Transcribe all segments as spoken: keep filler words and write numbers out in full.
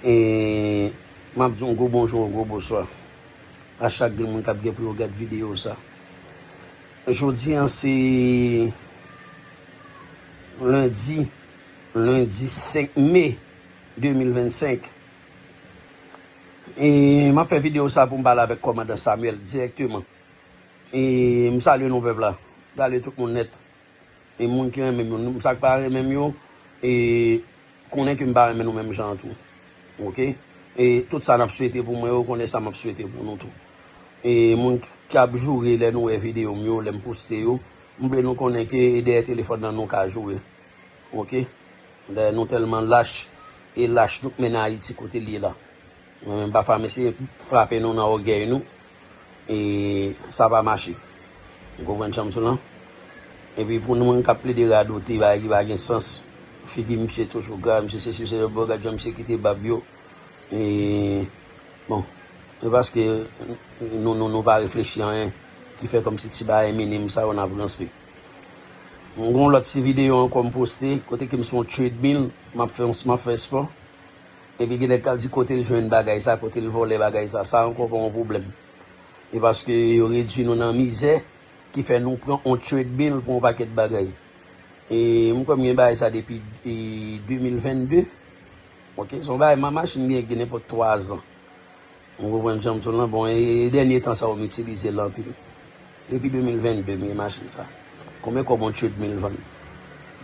E m ap di yon gwo bonjou, yon gwo bonswa a chak grenn moun k ap gen pou yo gad videyo sa. Jodi a se lendi, lendi senk me de mil vennsenk. E m ap fè videyo sa pou m pale avèk kòmandan Samuel dirèkteman. E m salye nou pèp la. M salye tout moun nèt. E moun ki renmen m yo, sa k pa renmen m yo, e konnen ke m pa renmen nou menm jan an tou. Oke? E tout sa n ap swete pou mwen yo, konnen sa m ap swete pou nou tou. E moun k ap joure lè nou wè videyo m yo, lè m poste yo, m vle nou konnen ke e dèyè telefòn nan nou ka joure. Oke? Dayè nou tèlman lach, e lach nou k mennen Ayiti kote l ye la. Mwen menm pafwa m eseye frape nou nan ògèy nou. E sa pa mache. Ou konprann sa m sou lan? Epi pou nou moun k ap plede radote bagay ki pa gen sans, figi misye toujou gra, misye sesi, misye lòt bò, gad jan misye kite bab yo. E, bon, se paske nou, nou, nou pa reflechi anyen ki fè kòmsi ti bagay minim sa yo n ap ranse. M gon lòt ti videyo ankò m poste, kote ke m sou yon treadmill, m ap fè, m ap fè spò. Epi gen nèg k ap di kote l jwenn bagay sa, kote l vòlè bagay sa. Sa ankò pa yon pwoblèm. E paske yo redui nou nan mizè ki fè nou pran on treadmill pou yon pakèt bagay. E m kwè m gen bagay sa depi, e, de mil vennde. Oke, se yon bagay, ma machin gen, gen nenpòt twa zan. Ou konprann jan m di w lan? Bon, e, e dènye tan sa yo m itilize l anpil. Depi de mil vennde m gen machin sa. Konbyen kòb yon treadmill vann?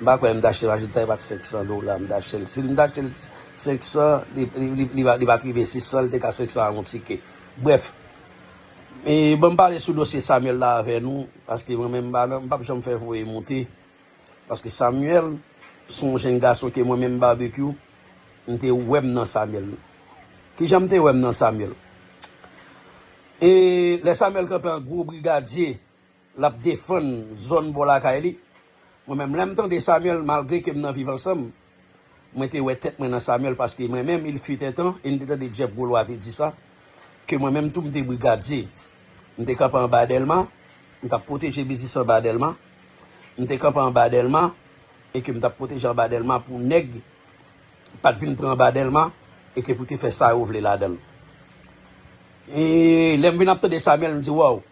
M pa kwè m t achte machin sa, e pa t senk san dola m t achte l. Si m t achte l senk san, li, li, li, li pa, li pa t rive sis san, li te ka senk san a yon tikè. Brèf, e ban m pale sou dosye Samuel la avè nou, paske mwen menm m pa nan, m p ap janm fè voye moute. Paske Samuel se yon jenn gason ke mwen menm Barbecue, m te wè m nan Samuel. Kijan m te wè m nan Samuel? E lè Samuel kanpe an gwo brigadye, l ap defann zòn bò lakay li. Mwen menm, lè m tande Samuel, malgre ke m nan Viv Ansanm, mwen te wè tèt mwen nan Samuel, paske mwen menm, il fut un temps, e m te tande Jeff Gaulois te di sa, ke mwen menm tou m te brigadye. M te kanpe anba Dèlma, m t ap pwoteje biznis anba Dèlma. M te kanpe anba Dèlma, e ke m t ap pwoteje anba Dèlma pou nèg pa t vin pran anba Dèlma, e ke pou te fè sa yo vle ladan l. E lè m vin ap tande Samuel, m di, waw,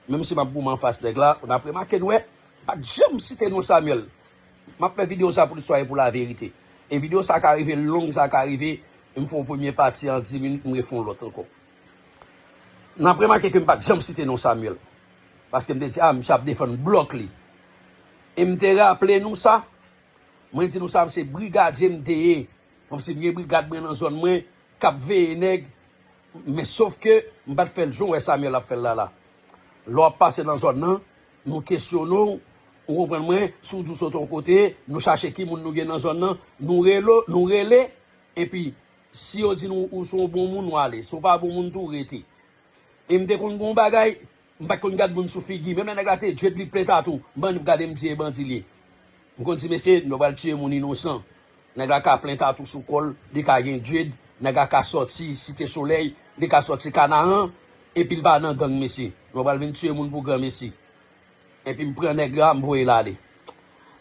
menm si m ap goumen anfas nèg la, n ap remake, n wè, m pa t janm site non Samuel. M ap fè videyo sa pou listwa e pou laverite. E videyo sa ka rive long, sa ka rive, m fè yon premye pati an dis minit, m refè yon lòt ankò. N ap remake ke m pa t janm site non Samuel. Paske m te di, a, misye ap defann blòk li. E m te raple nou sa, mwen di nou sa, m se brigadye m te ye. Kòmsi m gen brigad mwen nan zòn mwen, k ap veye nèg. Men sof ke m pa t fè l jan w wè Samuel ap fè l la la. Lè w ap pase nan zòn nan, nou kesyone w, ou konprann mwen, si w di w sot yon kote, nou chache ki moun nou gen nan zòn nan, nou rele, nou rele, epi si yo di nou ou se yon bon moun, ou ale. Si w pa bon moun tou, ou rete. E m te konn gen yon bagay, m pa t konn gad moun sou figi. Menm lè nèg la te dread, li plen tatou, m bandi, m gade, m di e bandi l ye. M konn di, mesye, nou pral tiye moun inosan. Nèg la ka plen tatou sou kò l, li ka gen dread, nèg la ka sòti Site Solèy, li ka sòti Kanaran, epi l pa nan gang, mesye. Nou pral vin tiye moun pou granmesi. Epi m pran nèg la, m voye l ale.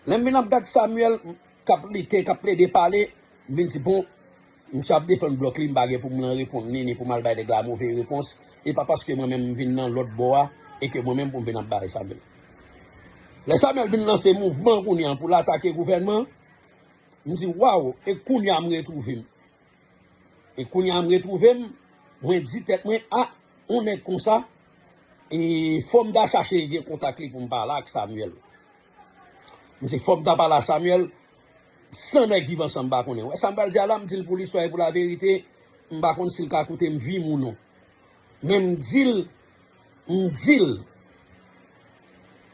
Lè m vin ap gad Samuel, k ap lite, k ap plede pale, m vin di, bon, misye ap defann blòk li, m pa gen pou m nan reponn li, ni pou m al bay nèg la move repons. E pa paske mwen menm m vin nan lòt bò a, e ke mwen menm pou m vin ap bay Samuel. Lè Samuel vin lanse mouvman kounye a pou l atake gouvènman, m di, waw, e kounye a m retwouve m. E kounye a m retwouve m, mwen di tèt mwen, a, yon nèg konsa, e fò m ta chache gen kontak li pou m pale ak Samuel. M di, fò m ta pale a Samuel, san nèg Viv Ansanm pa konnen. Wè sa m pral di a la, m di l pou listwa e pou laverite, m pa konn si l ka koute m vi m ou non. Men m di l, m di l,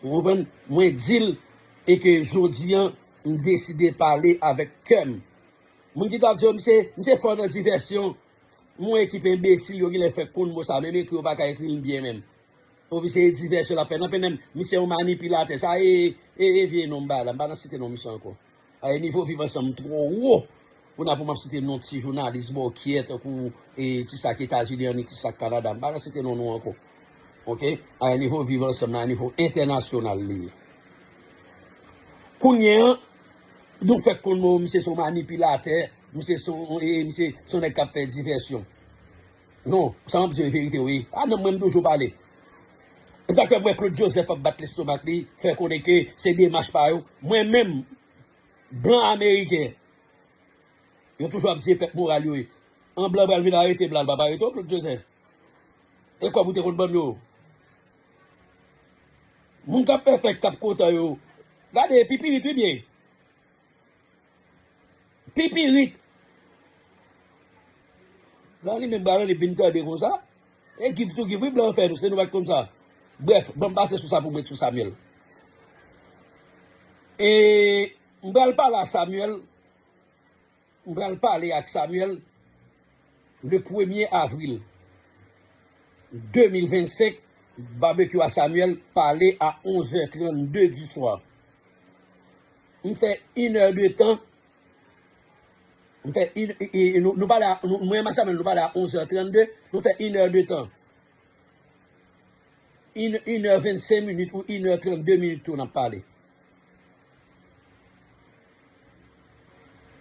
ou konprann? Mwen di l, e ke jodi a, m deside pale avèk kè m. Moun ki t ap di, o, misye, misye fò nan divèsyon. M wè ekip enbesil yo genlè fèk konn mo sa, menm ekri yo pa ka ekri l byen menm. O, misye e divèsyon l ap fè. Nan pennen, misye yon manipilatè. Sa e, e, e vye non m bay la. M pa nan site non misye ankò. A, e nivo Viv Ansanm twò wo. Pou n ap, pou m ap site non ti jounalis bòkyè, tankou, e, ti sa k Etazini an, ni ti sa k Kanada. M pa nan site non nou ankò. Oke? A, e nivo Viv Ansanm nan, a nivo entènasyonal li ye. Kounye a, nou fèk konn mo misye se yon manipilatè. Misye se yon, e, misye se yon nèg k ap fè divèsyon. Non, sa m ap di yo e verite wi. A non, mwen m toujou pale. E sa k fè m wè Claude Joseph ap bat lestomak li, fè konnen ke se demach pa yo. Mwen menm, blan ameriken, yo toujou ap di se pèp moral yo ye. An blan pral vin arete blan, l p ap arete w, Claude Joseph. E kòb ou te konn ban m yo. Moun k ap fè fèt, k ap kontan yo. Gade, pipirit wi byen. Pipirit. Blan li menm blan li vin tande konsa. E give to give wi blan fè nou, se nou pa t konn sa. Brèf, ban m pase sou sa pou m ret sou Samuel. E m pral pale a Samuel, m pral pale ak Samuel le premye avril de mil vennsenk, babekyou a Samuel pale a onzè trannde di swa. M fè inè de tan. M fè in, e, e, nou, nou pale a, nou, mwen, Masamèl, nou pale a onzè trannde, nou fè inè de tan. In, inè vennsenk minit ou inè trannde minit tou n ap pale.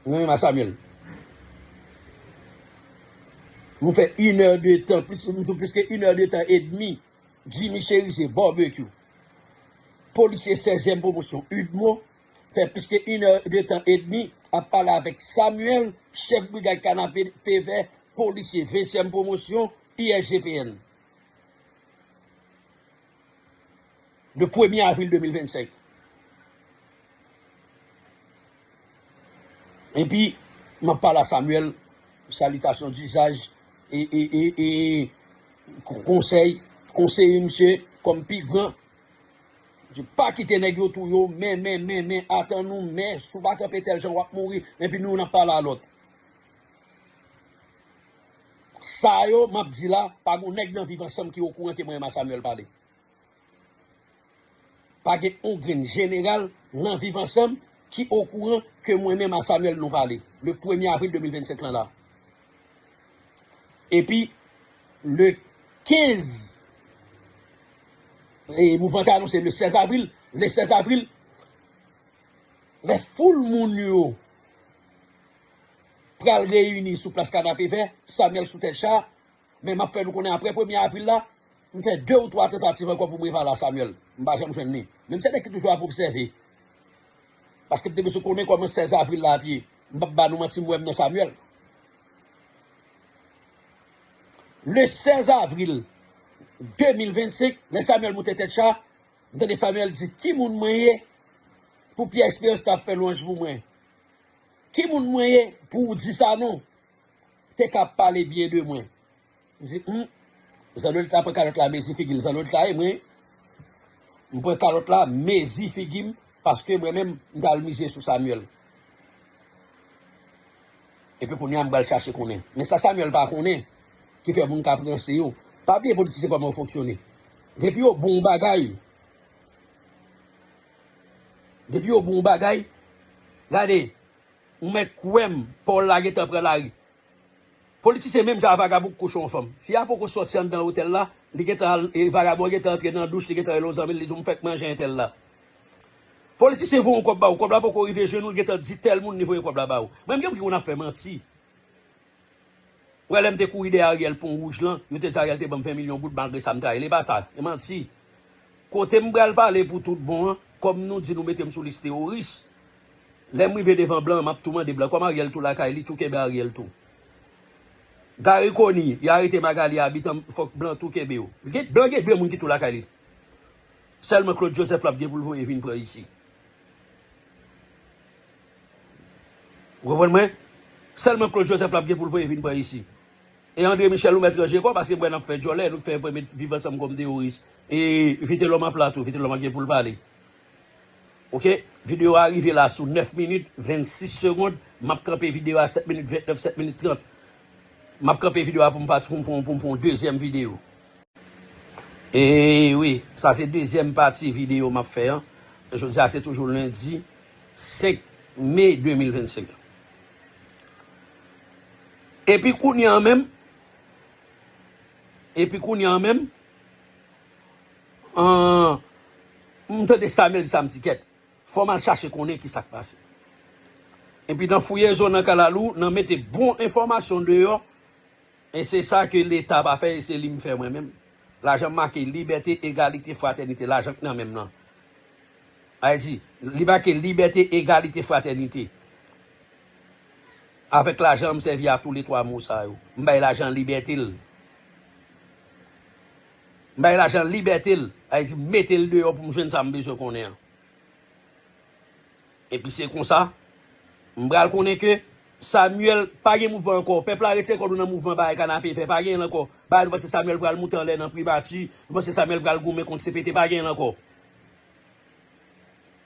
Mwen menm a Samuel. Nou fè inè de tan, plis, m di w plis ke inè de tan edmi. Jimmy Cherizier, Barbecue. Polisye sèzyèm pwomosyon, UDMO, fè plis ke inè de tan edmi ap pale avèk Samuel, chèf brigad Kanapevè, polisye ventyèm pwomosyon, I S G P N. Le premye avril de mil vennsenk. Epi, m ap pale a Samuel, salitasyon dizaj, e, e, e, e, konsèy, konseye misye kòm pi gran. Misye pa kite nèg yo touye w, men, men, men, men, atann ou, men, si w pa kanpe tèl jan, w ap mouri, epi nou, n ap pale a lòt. Sa yo, m ap di la, pa gon nèg nan Viv Ansanm ki okouran ke mwen menm a Samuel pale. Pa gen on grenn jeneral nan Viv Ansanm ki okouran ke mwen menm a Samuel nou pale. Le premye avril de mil vennsenk lan la. Epi, le kenz, e, mouvman te anonse le sèz avril. Le sèz avril, lè foul moun yo pral reyini sou plas Kanapevè, Samuel sou tèt cha, men m ap fè nou konnen apre premye avril la, m fè de ou twa tantativ ankò pou m repale a Samuel. M pa janm jwenn li. Men m se nèg ki toujou ap obsève. Paske m te bezwen konnen kòman sèz avril la ap ye. M p ap ba nou manti, m wè m nan Samuel. Le sèz avril de mil vennsenk, lè Samuel moute tèt cha, m tande Samuel di, "Ki moun mwen ye pou Pierre Espérance ta ap fè lwanj pou mwen? Ki moun mwen ye pou w di sa non? Te ka ap pale byen de mwen." M di, "Hum, Zandolit la pran kalòt la mezi figi l, Zandolit la ye mwen. M pran kalòt la mezi figi m, paske mwen menm, m t al mize sou Samuel." Epi kounye a, m pral chache konnen. Men sa Samuel pa konnen, ki fè moun ka pranse yo. Pa bliye politisyen kòman yo fonksyone. Depi yo bon bagay, depi yo bon bagay, gade, ou mèt kwè m, Pòl la gentan pran lari. Politisyen menm jan a vagabon k kouche yon fanm. Fi a poko sòti anndan otèl la, li gentan al, e, vagabon an gentan antre nan douch, li gentan rele yon zanmi l, li di, "M fèk manje entèl la." Politisyen voye yon kòb ba ou, kòb la poko rive jwenn ou, li gentan di tèl moun li voye kòb la ba ou. Mwen, m gen pou ki moun ap fè manti. Ou wè lè m te kouri dèyè Ariel Pon Wouj lan, yo te di Ariel te ban m ven milyon goud, malgre sa m trayi l. E pa sa, e manti. Kote m pral pale pou tout bon an, kòm nou di nou mete m sou lis teworis, lè m rive devan blan an, m ap tou mande blan, kòm Ariel tou lakay li, tou kenbe Ariel tou. Garry Conille, y arete Magalie Habitant, fòk blan tou kenbe yo. Gen, blan gen de moun ki tou lakay li. Sèlman Claude Joseph l ap gen pou l voye vin pran isi. Ou konprann mwen? Sèlman Claude Joseph l ap gen pou l voye vin pran isi. E André Michel, ou mèt ranje kò w, paske m wè n ap fè djòlè, nou fè premye Viv Ansanm kòm teworis. E Vitelòm ap la tou, Vitelòm ap gen pou l pale. Oke? Videyo a rive la sou nèf minit, vennsis segonn. M ap kanpe videyo a sèt minit ventnèf, sèt minit trant. M ap kanpe videyo a pou m pati, pou m fè, pou m fè yon dezyèm videyo. E wi, sa se dezyèm pati videyo m ap fè an. Jodi a se toujou lendi senk me de mil vennsenk. Epi kounye a menm, epi kounye a menm, an, m tande Samuel di sa, m di kèt. Fò m al chache konnen ki sa k pase. Epi nan fouye zo nan kalalou, nan mete bon enfòmasyon deyò, e se sa ke Leta pa fè, e se li m fè mwen menm. Lajan m make libète, egalite, fratènite, lajan k nan men m nan. Ayiti, li make libète, egalite, fratènite. Avèk lajan m sèvi a tou le twa mo sa yo. M bay lajan libète l. M bay lajan libète l. Ayiti, m mete l deyò pou m jwenn sa m bezwen konnen an. Epi se konsa, m pral konnen ke Samuel pa gen mouvman ankò. Pèp la retire kò nou nan mouvman bagay kanape fè. Pa gen l ankò. Bagay nou panse Samuel pral moute anlè nan primati. Nou panse Samuel pral goumen kont C P T. Pa gen l ankò.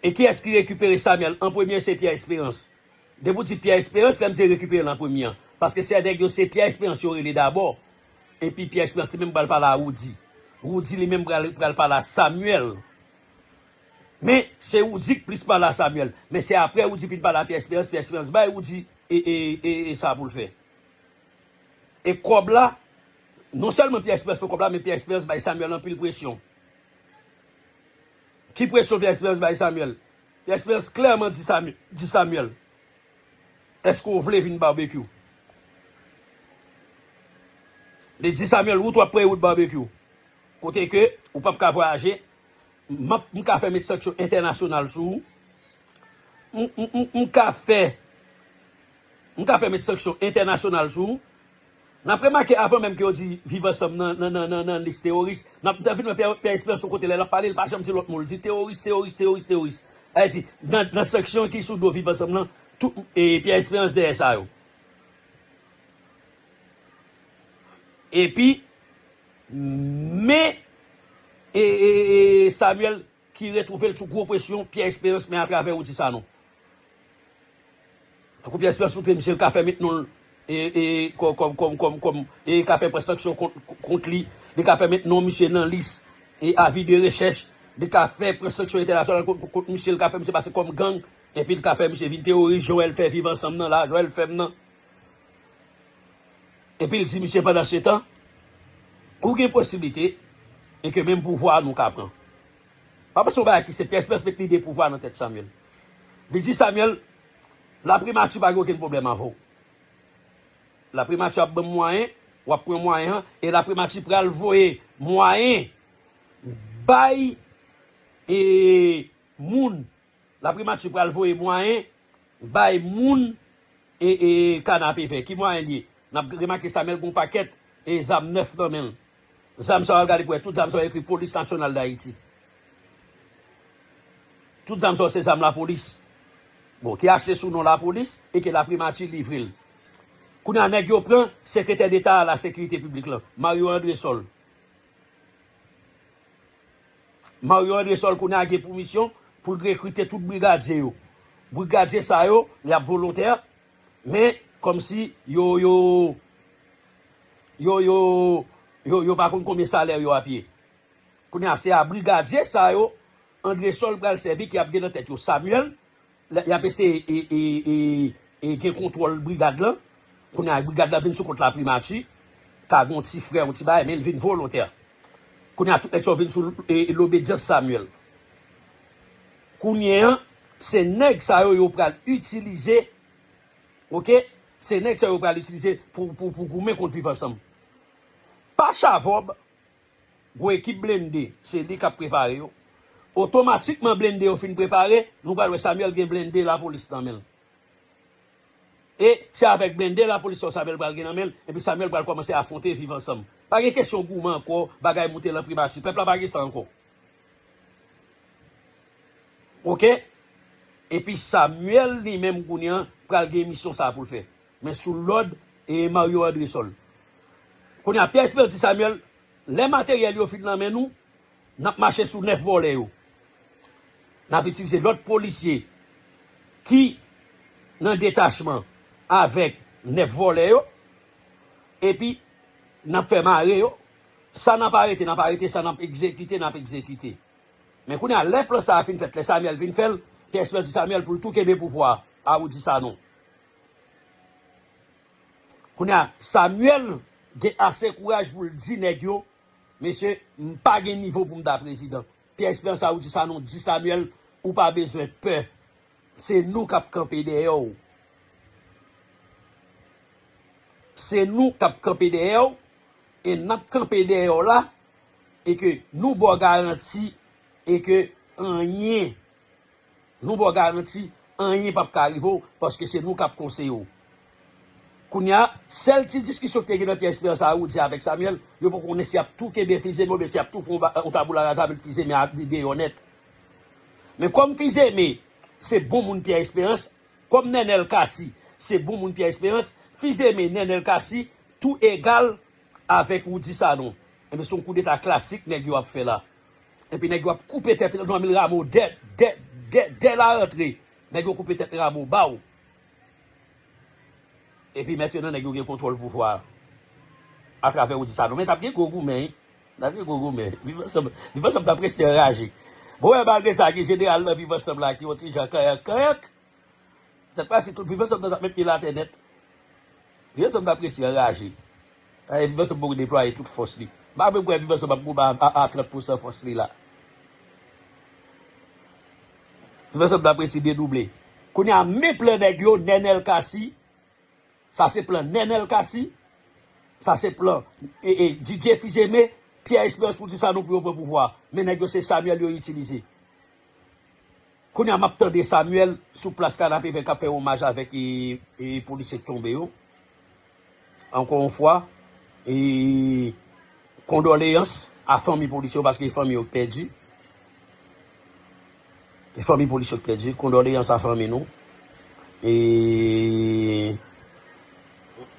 E kiyès ki rekipere Samuel an premye? Se Pierre Espérance. Depi w di Pierre Espérance, lè m di rekipere l an premye an. Paske se nèg yo, se Pierre Espérance yo rele dabò. Epi Pierre Espérance li menm pral pale a Roudy. Roudy li menm pral, pral pale a Samuel. Men, se Roudy k plis pale a Samuel. Men se apre Roudy fin pale a Pierre Espérance, Pierre Espérance bay Roudy e, e, e, e sa pou l fè. E kòb la, non sèlman Pierre Espérance pran kòb la, men Pierre Espérance bay Samuel anpil presyon. Ki presyon Pierre Espérance bay Samuel? Pierre Espérance klèman di Samuel, di Samuel, èske w vle vin babekyou? Li di Samuel, wout w ap pran e wout babekyou. Kote ke ou p ap ka vwayaje, m ap, m ka fè met sanksyon entènasyonal sou ou. M, m, m, m ka fè, m ka fè met sanksyon entènasyonal sou ou. N ap remake avan menm ke yo di Viv Ansanm nan, nan, nan, nan, nan lis teworis, n ap, n ap vin wè Pierre, Pierre Espérance yon kote lè l ap pale, l pa janm di lòt mo, l di teworis, teworis, teworis, teworis. Sa vle di, nan, nan sanksyon ki sou do Viv Ansanm nan, tout, e, Pierre Espérance dèyè sa yo. Epi, men, e, e, e, Samuel ki retwouve l sou gwo presyon, Pierre Espérance, men atravè Roudy Sanon. Tankou Pierre Espérance montre misye l ka fè met non l, e, e, kòm, kòm, kòm, kòm, kòm, e ka fè pran sanksyon kont, kont li, li ka fè met non misye nan lis, e, avi de rechèch, li ka fè pran sanksyon entènasyonal kont, kont, kont misye, l ka fè misye pase kòm gang, epi l ka fè misye vin teworis, jan w wè l fè Viv Ansanm nan la, jan w wè l fè m nan. Epi l di misye pandansetan, ou gen posiblite, e ke menm pouvwa a nou ka pran. Pa panse yon bagay ki se Pierre Espérance met lide pouvwa nan tèt Samuel. Li di Samuel, laprimati pa gen okenn pwoblèm avè w. Laprimati ap ban m mwayen, w ap pran mwayen an, e laprimati pral voye mwayen bay, e, moun. Laprimati pral voye mwayen bay moun, e, e, Kanapevè. Ki mwayen l ye? N ap remake Samuel gen yon pakèt, e, zam nèf nan men l. Zam sa yo, al gade pou wè, tout zam sa yo ekri Polis Nasyonal d Ayiti. Tout zam sa yo se zam lapolis. Bon, ki achte sou non lapolis e ke laprimati livre l. Kounye a, nèg yo pran sekretè deta a la sekirite piblik lan, Mario Andrésol. Mario Andrésol kounye a gen pou misyon pou l rekrite tout brigadye yo. Brigadye sa yo, y ap volontè, men kòmsi yo, yo, yo, yo, yo, yo pa konn konbyen salè yo ap ye. Kounye a, se a brigadye sa yo, Andrésol pral sèvi ki ap gen nan tèt yo Samuel, y ap eseye e, e, e, e gen kontwòl brigad lan. Kounye a, brigad lan vin sou kont laprimati, ka gen yon ti frè, yon ti bagay, men l vin volontè. Kounye a, tout nèg sa yo vin sou, e, lobedyans Samuel. Kounye a, se nèg sa yo yo pral itilize, oke? Se nèg sa yo pral itilize pou, pou, pou goumen kont Viv Ansanm. Pa Chavòb, gon ekip blende, se li k ap prepare yo. Otomatikman blende yo fin prepare, nou pral wè Samuel gen blende lapolis nan men l. E se avèk blende lapolis sa Samuel pral gen nan men l, epi Samuel pral kòmanse afwonte Viv Ansanm. Pa gen kesyon goumen ankò, bagay moute lan primati. Pèp la pa gen sa ankò. Oke? Epi Samuel li menm kounye a pral gen misyon sa pou l fè. Men sou lòd e Mario Andrésol. Kounye a, Pierre Espérance di Samuel, lè materyèl yo fin nan men nou, n ap mache sou nèf vòlè yo. N ap itilize lòt polisye ki nan detachman avèk nèf vòlè yo, epi n ap fè mare yo. Sa n ap arete, n ap arete, sa n ap egzekite, n ap egzekite. Men kounye a, lè plan sa a fin fèt, lè Samuel fin fè l, Pierre Espérance di Samuel pou l tou kenbe pouvwa a, Roudy Sanon. Kounye a, Samuel gen ase kouraj pou l di nèg yo, mesye, m pa gen nivo pou m ta prezidan. Pierre Espérance, Roudy Sanon di Samuel, ou pa bezwen pè. Se nou k ap kanpe dèyè w. Se nou k ap kanpe dèyè w, e n ap kanpe dèyè w la, e ke nou ba w garanti, e ke anyen, nou ba w garanti, anyen p ap ka rive w, paske se nou k ap konseye w. Kounye a, sèl ti diskisyon ki te gen nan Pierre Espérance a Roudy avèk Samuel, yo poko konnen si y ap tou kenbe Fizeme oubyen si y ap tou fè yon ba- yon taboula raza avèk Fizeme a deyò nèt. Men kòm Fizeme se bon moun Pierre Espérance, kòm Nenel Cassy se bon moun Pierre Espérance, Fizeme, Nenel Cassy, tou egal avèk Roudy Sanon. Enben, se yon koudeta klasik nèg yo ap fè la. Epi nèg yo ap koupe tèt Normil Rameau dè, dè, dè, dè la rantre. Nèg yo koupe tèt Rameau ba w. Epi mentnan nèg yo gen kontwòl pouvwa a atravè Roudy Sanon. Men t ap gen gwo goumen, wi. T ap gen gwo goumen. Viv Ansanm, Viv Ansanm t ap resi anraje. Bon, wè, malgre sa, gen jeneral nan Viv Ansanm la ki yon ti jan kanyak, kanyak. Sèt fwa si tout Viv Ansanm nan t ap met pye l atè nèt. Viv Ansanm t ap resi anraje. Ay, Viv Ansanm poko deplwaye tout fòs li. M pa menm kwè Viv Ansanm ap goumen a, a, a trant pousan fòs li la. Viv Ansanm t ap resi dedouble. Kounye a, men plan nèg yo, Nenel Cassy. Sa se plan Nenel Cassy. Sa se plan e, e, Didier Fizeme, Pierre Espérance, Roudy Sanon pou yo pran pouvwa a. Men nèg yo se Samuel yo itilize. Kounye a m ap tande Samuel sou plas Kanapevè k ap fè omaj avèk e, e, polisye k tonbe yo. Ankò yon fwa, e, kondoleyans a fanmi polisye yo paske e fanmi yo k pèdi. E fanmi polisye yo k pèdi. Kondoleyans a fanmi nou. E,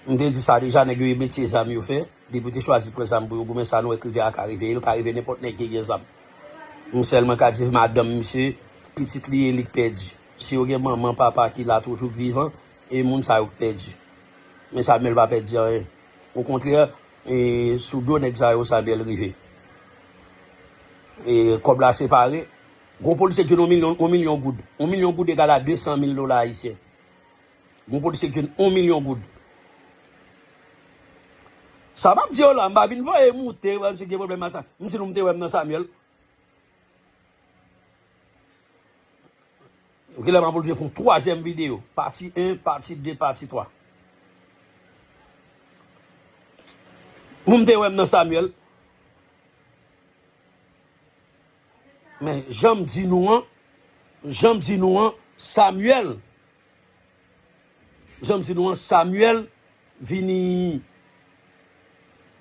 m te di sa deja, nèg yo e metye zam yo fè. Depi yo te chwazi pran zam pou yo goumen, sa nou wè k rive a ka rive. E l ka rive nenpòt nèg ki gen zam. M sèlman ka di madanm misye, pitit li e li k pèdi. Si yo gen manman, papa ki la toujou k vivan, e moun sa yo k pèdi. Men Samuel pa pèdi anyen. Okontrè, e, sou do nèg sa yo, Samuel rive. E, kòb la separe. Gon polisye k jwenn yon milyon, yon milyon goud. Yon milyon goud egal a de san mil dola ayisyen. Gon polisye k jwenn yon milyon goud. Sa m ap di yo la, m pa vin voye moute, wè, si gen pwoblèm ak sa. M si nou m te wè m nan Samuel. Ou gen lè m ap oblije fè yon twazyèm videyo. Pati en, pati de, pati twa. Moun m te wè m nan Samuel. Men, jan m di nou an, jan m di nou an, Samuel, jan m di nou an, Samuel vini,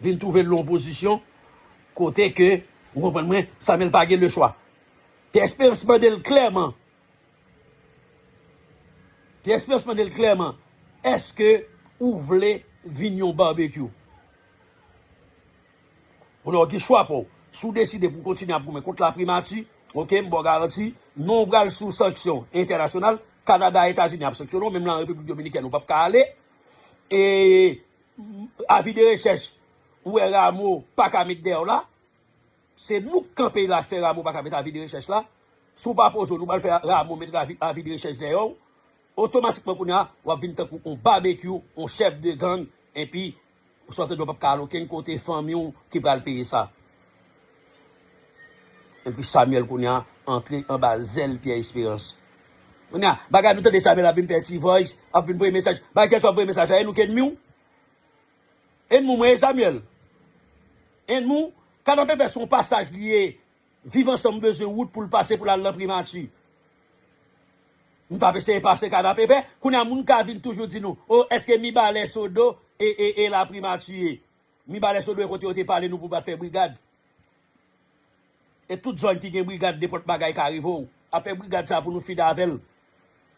vin twouve l nan yon pozisyon kote ke, ou konprann mwen, Samuel pa gen lechwa. Pierre Espérance mande l klèman, Pierre Espérance mande l klèman, èske ou vle vin yon babekyou? Ou gen chwa pa w. Si w deside pou w kontinye ap goumen kont laprimati, oke, m ba w garanti, non w pral sou sanksyon entènasyonal, Kanada, Etazini ap sanksyone w, menm nan Repiblik Dominikèn, ou p ap ka ale. E avi de rechèch, ou wè Rameau pa ka met dèyè w la. Se nou k kanpe la k fè Rameau pa ka met avi de rechèch la. Si w pa poze w, nou pral fè Rameau met avi, avi de rechèch dèyè w. Otomatikman kounye a, w ap vin tankou yon babekyou, yon chèf de gang, epi ou sòti w p ap ka al okenn kote, fanmi w ki pral peye sa. Epi Samuel kounye a antre anba zèl Pierre Espérance. Kounye a, bagay nou tande Samuel ap vin fè ti voice, ap vin voye mesaj. Bagay kiyès w ap voye mesaj la, e nou k ènmi w? Ènmi w mwen ye Samuel. Ènmi w, Kanapevè se yon pasaj li ye. Viv Ansanm bezwen wout pou l pase pou l al nan primati. M p ap eseye pase Kanapevè. Kounye a moun ka vin toujou di nou, o, èske Mibalè, Sodo e, e, e laprimati ye? Mibalè, Sodo e kote yo te pale nou pou bat fè brigad. E tout zòn ki gen brigad, nenpòt bagay ka rive w. Afè brigad sa pou nou fini avè l.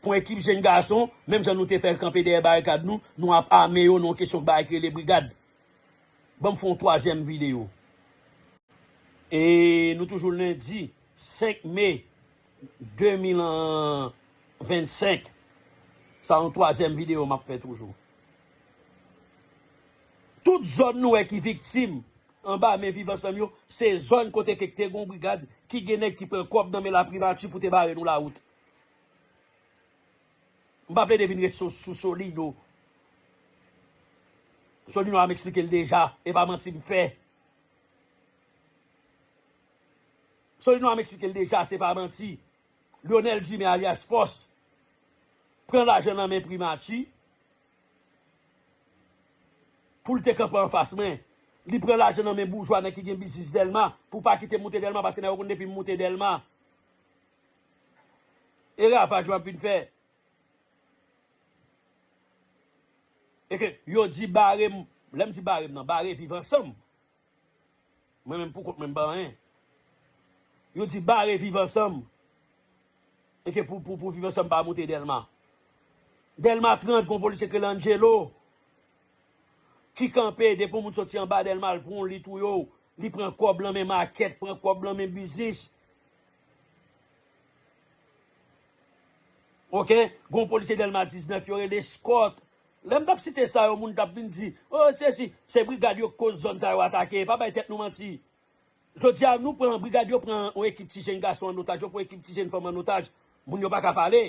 Pou ekip jenn gason, menm jan nou te fè kanpe dèyè barikad nou, nou ap ame yo nan yon kesyon bagay ki rele brigad. Ban m fè yon twazyèm videyo. E nou toujou lendi senk me de mil vennsenk. Sa yon twazyèm videyo m ap fè toujou. Tout zòn nou wè ki viktim anba men Viv Ansanm yo, se zòn kote ke te gon brigad, ki gen nèg ki pran kòb nan men laprimati pou te bare nou lawout. M pa plede vin ret sou, sou Solino. Solino a m eksplike l deja, e pa manti m fè. Solino a m eksplike l deja, se pa manti. Lionel Dumais alyas Fòs pran lajan nan men primati. pou l te kanpe anfas mwen. Li pran lajan nan men boujwa, nèg ki gen biznis Dèlma, pou pa kite m moute Dèlma, paske nèg yo konn depi m moute Dèlma. E ravaj m ap vin fè. E ke yo di bare m, lè m di bare m nan, bare Viv Ansanm. Mwen menm pou kont mwen m pa anyen. Yo di bare Viv Ansanm. E ke pou, pou, pou Viv Ansanm pa moute Dèlma. Dèlma trant, gon polisye k rele Angelo. Ki kanpe, depi yon moun soti anba Dèlma, l pran yon lit ou yo, li pran kòb lan men makèt, pran kòb lan men biznis. Oke? Gon polisye Dèlma diznèf, yo rele Scott. Lè m t ap site sa yo, moun t ap vin di, o, se si, se brigad yo k koz zòn sa yo atake, pa bay tèt nou manti. Jodi a, nou pran, brigad yo pran yon ekip ti jenn gason an otaj, yo pran ekip ti jenn fanm an otaj. Moun yo pa ka pale.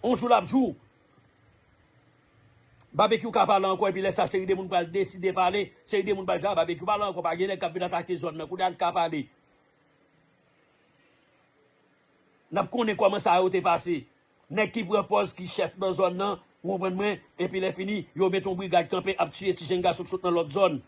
On jou l ap jou. Babekyou ka pale ankò, epi lè sa, seri de moun pral deside pale, seri de moun pral di, a, Babekyou pale ankò, pa gen nèg k ap vin atake zòn nan, kounye a n ka pale. N ap konnen kòman sa yo te pase. Nèg ki pran pòz ki chèf nan zòn nan, ou konprann mwen, epi lè fini, yo met yon brigad kanpe ap tiye ti jenn gason k sot nan lòt zòn.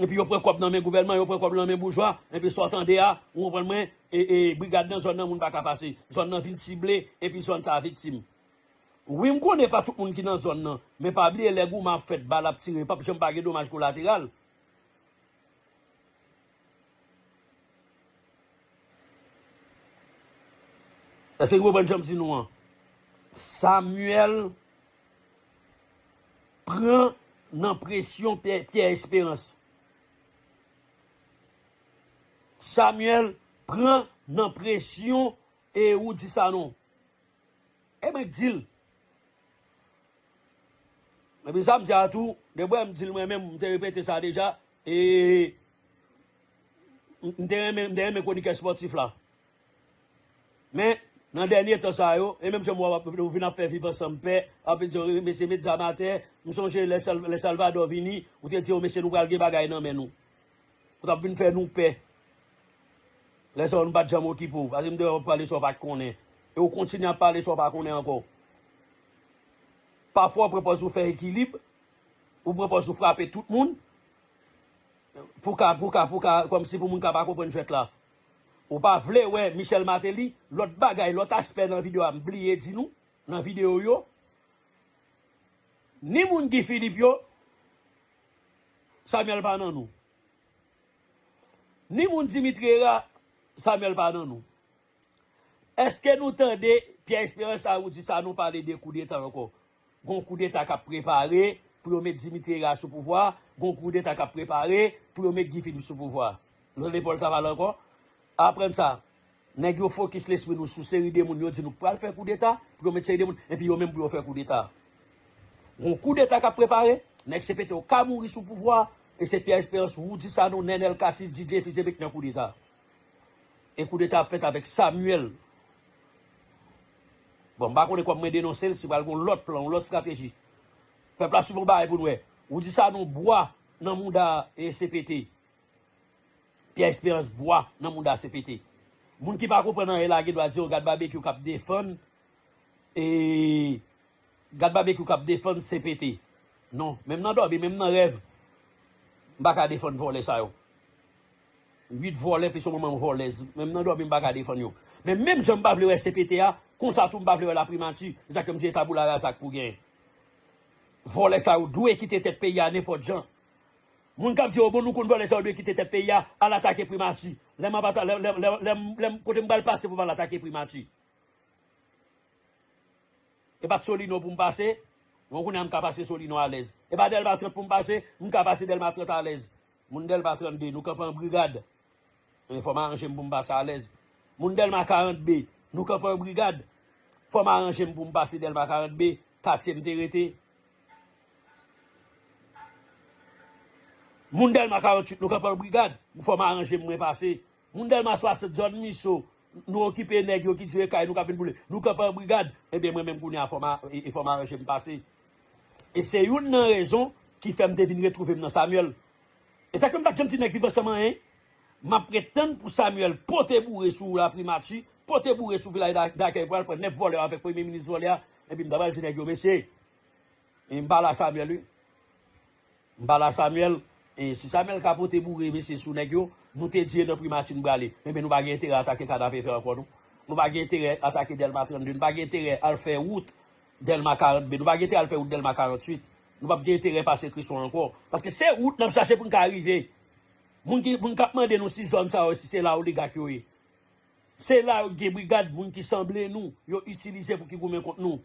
Epi yo pran kòb nan men gouvènman, yo pran kòb nan men boujwa, epi sa w tande a, ou konprann mwen, e, e, brigad nan zòn nan, moun pa ka pase. Zòn nan vin sible, epi zòn sa a viktim. Wi, m konnen pa tout moun ki nan zòn nan, men pa bliye lè goumen ap fèt, bal ap tire, p ap janm pa gen domaj kolateral. Èske nou konprann jan m di nou an? Samuel pran nan presyon Pierre, Pierre Espérance. Samuel pran nan presyon e Roudy Sanon. E mwen k di l. Epi sa m di a tou, de bwè m di l mwen menm, m te repete sa deja, e m te renmen, m te renmen kwonikè spòtif la. Men, nan dènye tan sa yo, e menm jan m wè w ap, w vin ap fè Viv Ansanm pè, ap di yo, mesye, met zam atè, m sonje lè Sal-, lè Salvador vini, ou te di yo, mesye, nou pral gen bagay nan men nou. Ou t ap vin fè nou pè. Lè sa yo nou pa t janm okipe w. Paske m te wè w ap pale sa w pa t konnen. E w kontinye ap pale sa w pa konnen ankò. Pafwa w pran pòz ou fè ekilib, ou pran pòz ou frape tout moun. Pou ka, pou ka, pou ka, kòmsi pou moun ka pa konprann jwèt la. Ou pa vle wè Michel Martelly, lòt bagay, lòt aspè nan videyo a, m bliye di nou, nan videyo yo. Ni moun Guy Philippe yo, Samuel pa nan nou. Ni moun Dimitri Hérard, Samuel pa nan nou. Èske nou tande Pierre Espérance a Roudy Sanon pale de koudeta ankò? Gon koudeta k ap prepare pou yo met Dimitri Hérard sou pouvwa, gon koudeta k ap prepare pou yo met Guy Philippe sou pouvwa. Nou tande Paul Saval ankò? Aprann sa. Nèg yo fokis lespri nou sou seri de moun, yo di nou pral fè koudeta, pou yo met seri de moun, epi yo menm pou yo fè koudeta. Gon koudeta k ap prepare, nèg C P T yo ka mouri sou pouvwa, e se Pierre Espérance, Roudy Sanon, Nenel Cassy, Didier Fils-Aimé k nan koudeta. E koudeta ap fèt avèk Samuel. Bon, m pa konnen kòm mwen denonse l, si pral gon lòt plan, yon lòt estrateji. Pèp la swiv yon bagay pou n wè. Roudy Sanon bwa nan mouda e C P T. Pierre Espérance bwa nan mouda C P T. Moun ki pa konprann anyen la gen dwa di yo gad Babekyou k ap defann, e, gad Babekyou k ap defann C P T. Non, menm nan dòmi, menm nan rèv, m pa ka defann vòlè sa yo. Uit vòlè plis yon manman vòlèz. Menm nan dòmi, m pa ka defann yo. Men menm jan m pa vle wè C P T a, konsa tou m pa vle wè laprimati. Se sa k fè m di e tabula rasa k pou genyen. Vòlè sa yo dwe kite tèt peyi a nenpòt jan. Moun k ap di, o bon, nou konn vòlè sa yo dwe kite tèt peyi a, al atake primati. Lè m ap ata-, lè, lè, lè, lè m, lè m, kote m pral pase pou m al atake primati? E pa t Solino pou m pase? Bon, kounye a m ka pase Solino alèz. E pa Dèlma trant pou m pase? M ka pase Dèlma trant alèz. Moun Dèlma trant de, nou kanpe an brigad. E fò m aranje m pou m pase alèz. Moun Dèlma karant B, nou kanpe an brigad. Fò m aranje m pou m pase Dèlma karant B, katye m te rete. Moun Dèlma karant uit, nou kanpe an brigad. Fò m aranje m mwen pase. Moun Dèlma swasant, zòn Miso, nou okipe nèg yo ki dire kay nou k ap vin boule. Nou kanpe an brigad. Ebyen, mwen menm kounye a, fò m a, e, e fò m aranje m pase. E se youn nan rezon ki fè m te vin retwouve m nan Samuel. E sa k fè m pa t janm di nèg Viv Ansanm anyen. M ap ret tann pou Samuel pote boure sou laprimati, pote boure sou vilaj da-, dakèy pou al pran nèf vòlè avèk premye minis vòlè a. Epi m ta pral di nèg yo, mesye, E m pale a Samuel, wi. M pale a Samuel. E si Samuel ka pote boure mesye sou nèg yo, nou te di e nan primati n prale. Enben, nou pa gen enterè atake Kadapefè ankò, non. Nou pa gen enterè atake Dèlma trannde. Nou pa gen enterè al fè wout Dèlma karant B. Nou pa gen enterè al fè wout Dèlma karanntuit. Nou p ap gen enterè pase Kriston ankò. Paske se wout n ap chache pou n ka rive. Moun ki, moun k ap mande nou si zòn sa yo, si se la oligak yo ye. Se la yo gen brigad moun ki sanble nou, yo itilize pou ki goumen kont nou.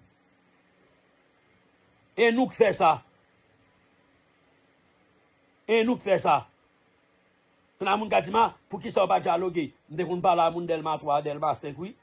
E nou k fè sa. E nou k fè sa. Kounye a moun ka di m, a, poukisa w pa dyaloge? M te konn pale a moun Dèlma twa, Dèlma senk, wi.